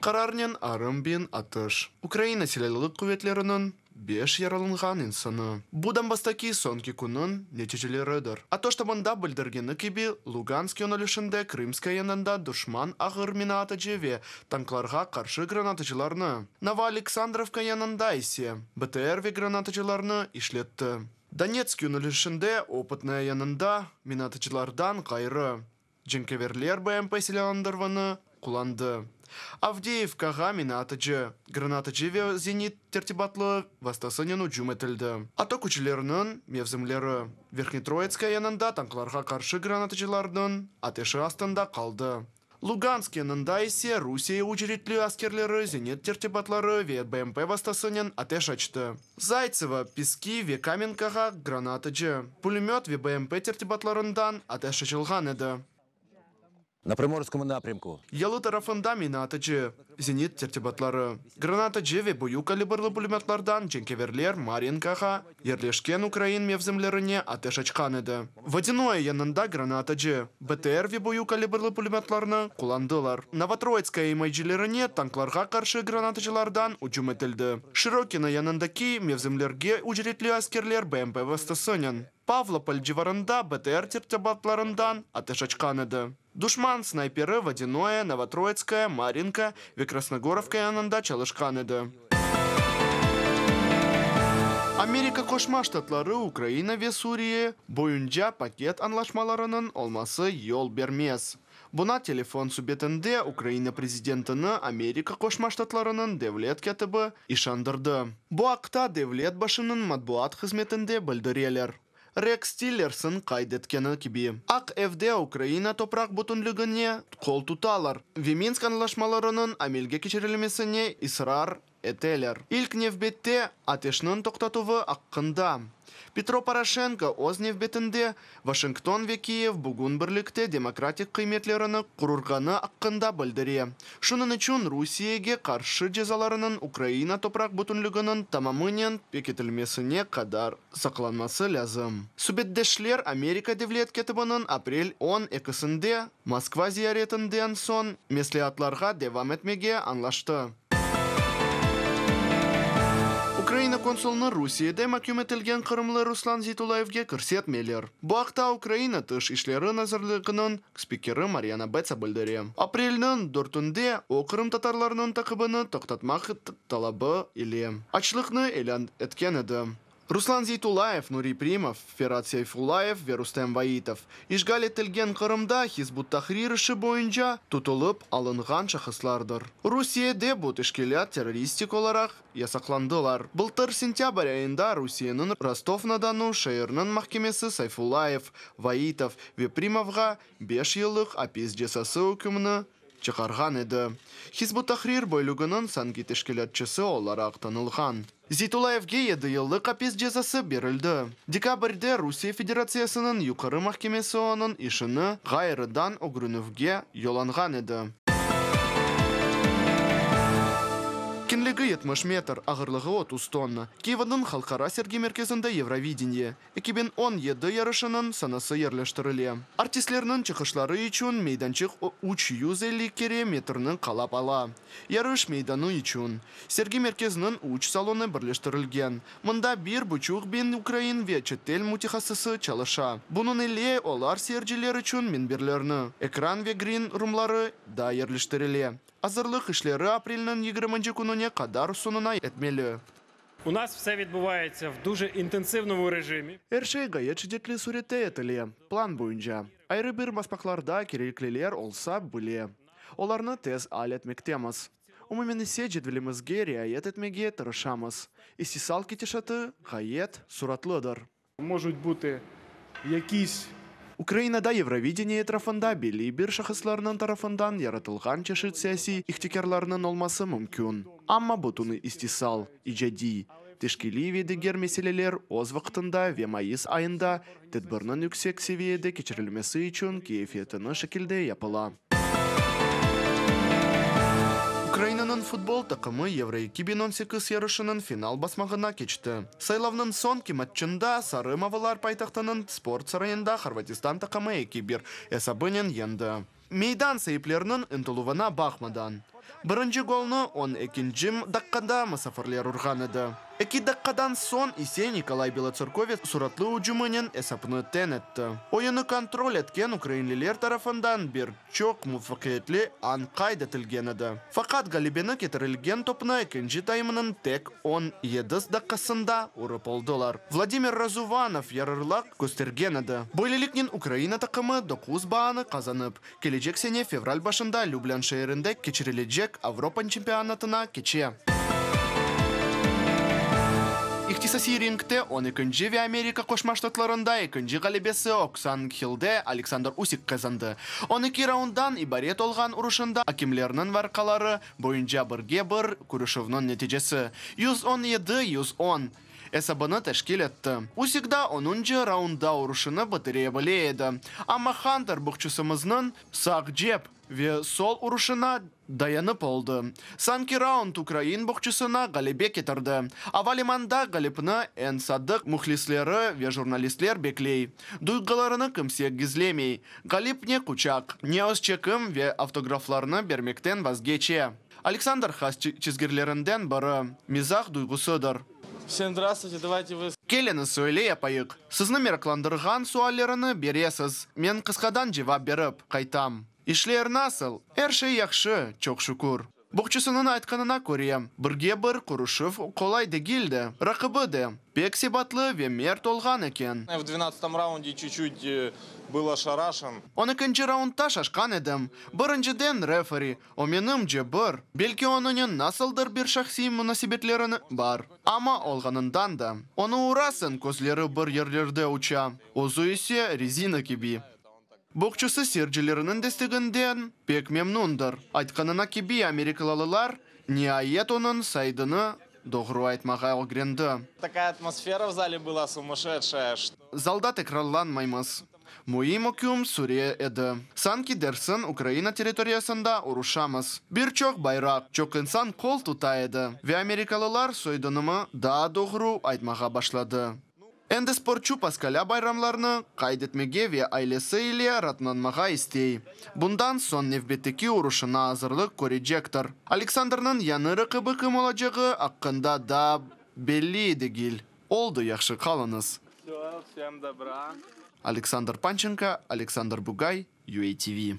Qararnen arım bin atış. Ukraina Silâlılıq Quvetleriniñ beş yaralanğan insanı. Bu Donbasstaki soñki künniñ neticeleridir. ATO ştabında bildirgeni kibi, Lugansk yönelişinde Krımskaya yanında duşman ağır minaatıcı ve tanklarğa qarşı granatıcılarnı, Novoaleksandrovka yanında ise BTR ve granatıcılarnı işletti. Donetsk yönelişinde Opıtnoye yanında minaatıcılardan ğayrı, Cenkâverler BMP silâlandıruvını qullandı. Avdeyevkağa minaatıcı, granatıcı ve zenit tertibatlı vastasınen ücüm etildi. ATO küçleriniñ mevzimleri Verhnetroyitskaya yanında tanklarğa qarşı granatıcılarnıñ ateşi astında qaldı. Lugansk yanında ise Rusiye ücretli askerleri zenit tertibatları ve BMP vastasınen ateş açtı. Zaytsevo, Peski ve Kamenkağa granatıcı, pulemöt ve BMP tertibatlarından ateş açılğan edi. На Приморському напрямку Yalı tarafında minaatıcı, zenit tertibatları, granatıcı ve büyük kalibrli pulemötlardan cenkâverler Maryinkağa yerleşken ukrain mevzimlerine ateş açqan edi. Vodânoye yanında granatıcı, BTR ve büyük kalibrli pulemötlarnı qullandılar. Novotroyitskoye imayecilerine tanklarğa qarşı granatıcılardan ücüm etildi. Şırokino yanındaki mevzimlerge ücretli askerler BMP vastasınen Pavlopol civarında BTR tertibatlarından ateş açqan edi. Duşman snayperi Vodânoye, Novotroyitskoye, Maryinka ve Krasnogorovka yanında çalışqan edi. Amerika Qoşma Ştatları Ukraina ve Suriye boyunca paket añlaşmalarınıñ olması yol bermez. Buña telefon subetinde Ukraina prezidentini Amerika Qoşma Ştatlarınıñ devlet kâtibi işandırdı. Bu aqta devlet başınıñ matbuat hızmetinde bildireler. Reks Tillerson qayd etkeni kibi, Aq Evde Ukraina topraq bütünligine qol tutalar ve Minsk añlaşmalarınıñ amelge keçirilmesine israr eteler. İlk nevbette ateşniñ toqtatuvı aqqında. Petro Poroşenko öz nevbetinde Vaşington ve Kiyev bugün birlikte demokratik qıymetlerini qorurğanı aqqında bildire. Şunıñ içün Rusiyege qarşı cezalarınıñ Ukraina topraq bütünliginiñ tamamınen pekitilmesine qadar saqlanması lâzim. Subetdeşler Amerika devlet kâtibiniñ aprel 12-sinde Moskva ziyaretinden soñ mesleatlarğa devam etmege añlaştı. Ukraina konsulını Rusiyede maküm etilgen qırımlı Ruslan Zeytullayevge kirsetmeyler. Bu aqta Ukraina Tış işleri nazirliginiñ spikeri Maryana Betsa bildire. Aprelniñ dörtünde o qırımtatarlarnıñ taqibini toqtatmaq talabı ile açlıqnı ilân etken edi. Ruslan Zeytullayev, Nuri Primov, Ferat Seyfullayev ve Rustem Vaitov işğal etilgen Qırımda Hizb ut-Tahrir işi boyunca tutulıp alınğan şahıslardır. Rusiyede bu teşkilât terroristik olaraq yasaqlandılar. Bıltır sentâbr ayında Rusiyeniñ Rostov-na-Donu şeeriniñ mahkemesi Sayfullayev, Vaitov ve Primovğa beş yıllıq apis cezası ükümini çıqarğan edi. Hizb ut-Tahrir bölüginiñ sanki teşkilâtçısı olaraq tanılğan. Zeytullayevge yedi yıllıq apis cezası berildi. Dekabrde Rusiye Federatsiyasınıñ Yuqarı mahkemesi onıñ işini ğayrıdan ögrenüvge yollanğan edi. Keñligi 70 metr, ağırlığı 30 tonna. Kyivniñ Halqara sergi merkezinde Yevrovideniye 2017 yarışınıñ sanası yerleştirile. Artistlerniñ çıqışları içün meydançıq 350 kere metrni qalap ala. Yarış meydanı içün sergi merkeziniñ üç salonı birleştirilgen. Mında 1500 ukrain ve çetel mütehassısı çalışa. Bunıñ ile olar seyirciler içün minberlerni, ekran ve grin rumları da yerleştirile. Azırlıq işleri aprelniñ 20 kününe qadar soñuna yetmeli. У нас все відбувається в дуже інтенсивному режимі. Er şey ğayet şiddetli sürette etile, plan boyunca. Ayrı bir basmaqlarda kerekliler olsa bile, olarnı tez al etmektemiz. Umumen ise cedvelimizge riayet etmege tırışamız. İstisal ketişatı ğayet suratlıdır. Можуть бути якісь Ukrainada Yevrovideniye etrafında belli bir şahıslarnıñ tarafından yaratılğan çeşit siyasiy ihtikârlarnıñ olması mümkün. Amma bütün istisal, icadiy, teşkiliy ve diger meseleler öz vaqtında ve mayıs ayında tedbirniñ yüksek seviyede keçirilmesi içün keyfiyetli şekilde yapıla. Ukrainanıñ futbol taqımı Yevro 2018 yarışınıñ final basmağına keçti. Saylavnıñ soñki matçında sarı-mavılar paytahtınıñ sport sarayında Hırvatistan taqımı 2-1 esabınen yeñdi. Meydan saipleriniñ ıntıluvına baqmadan. Birinci golnı on ekinci daqqada musafirler urğan edi. Eki daqqadan soñ ise Nikolay Belotserkovets suratlı ücüminen esapnı teñ etti. Oyunı kontrol etken ukrainliler tarafından bir çoq muvafaqiyetli an qayd etilgen edi. Faqat ğalebeni ketirilgen topnı ekinci taymnıñ tek 17 daqqasında urıp oldılar. Vladimir Razuvanov yararlıq köstergen edi. Böyleliknen Ukraina taqımı 9 baanı qazanıp, kelecek sene fevral başında Lüblân şeerinde keçirilecek Avropa çempionatına keçe. İhtisasiy ringte on ekinci ve Amerika Qoşma Ştatlarında ekinci ğalebesi Oksan Hillde Aleksandr Usik qazandı. 12 raunddan ibaret olğan uruşında akemlerniñ varqaları boyunca birge bir körüşüvniñ neticesi, 117, 110, esabını teşkil etti. Usik da onuncı raundda uruşını bitire bile edi, amma Hanter boksçusımıznıñ sağ cep ve sol uruşına dayanıp oldı. Soñki raund ukrain boksçusına ğalebe ketirdi. Ava limanında ğalipni eñ sadıq mühlisleri ve jurnalistler bekley. Duyğularını kimse gizlemey. Ğalip ne quçaq, ne öz çekim ve avtograflarını bermekten vazgeçe. Aleksandr has çizgilerinden biri mizah duyğusıdır. Всем здравствуйте, давайте вы... Keliñiz öyle yapayıq. Sizni meraqlandırğan suallerini beresiz. Men qısqadan cevap berip, qaytam. İşler nasıl? Er şey yahşı, çoq şükür. Boksçusınıñ aytqanına köre, birge bir körüşüv qolay degildi. Raqibi de pek sebatlı ve mert olğan eken. В 12 раунде чуть-чуть э, был ошарашен. 12 raundta şaşqan edim. Birinciden referi, o menimce bir, belki onıñ nasıldır bir şahsiy munasebetleri bar. Amma olğanından da. Onı urasıñ, közleri bir yerlerde uça. Özü ise rezina kibi. Boksçusı seyircileriniñ desteginden pek memnundır. Aytqanına kibi amerikalılar niayet onıñ soyadını doğru aytmağa ögrendi. Такая атмосфера в зале была сумасшедшая, что Zalda tekrarlanmaymız. Müim üküm süre edi. Sanki dersiñ Ukraina territoriyasında uruşamız. Bir çoq bayraq, çoq insan qol tuta edi. Ve amerikalılar soyadımnı daa doğru aytmağa başladı. Endi sportçu Paskalya bayramlarını qayd etmege ve ailesi ile raatlanmağa istey. Bundan soñ nevbetteki uruşına azırlıq körecektir. Aleksandrnıñ yañı raqibi kim olacağı aqqında daa belli degil. Oldı yahşı qalıñız. Все, всем добра. Aleksandr Pançenko, Aleksandr Bugay, UATV.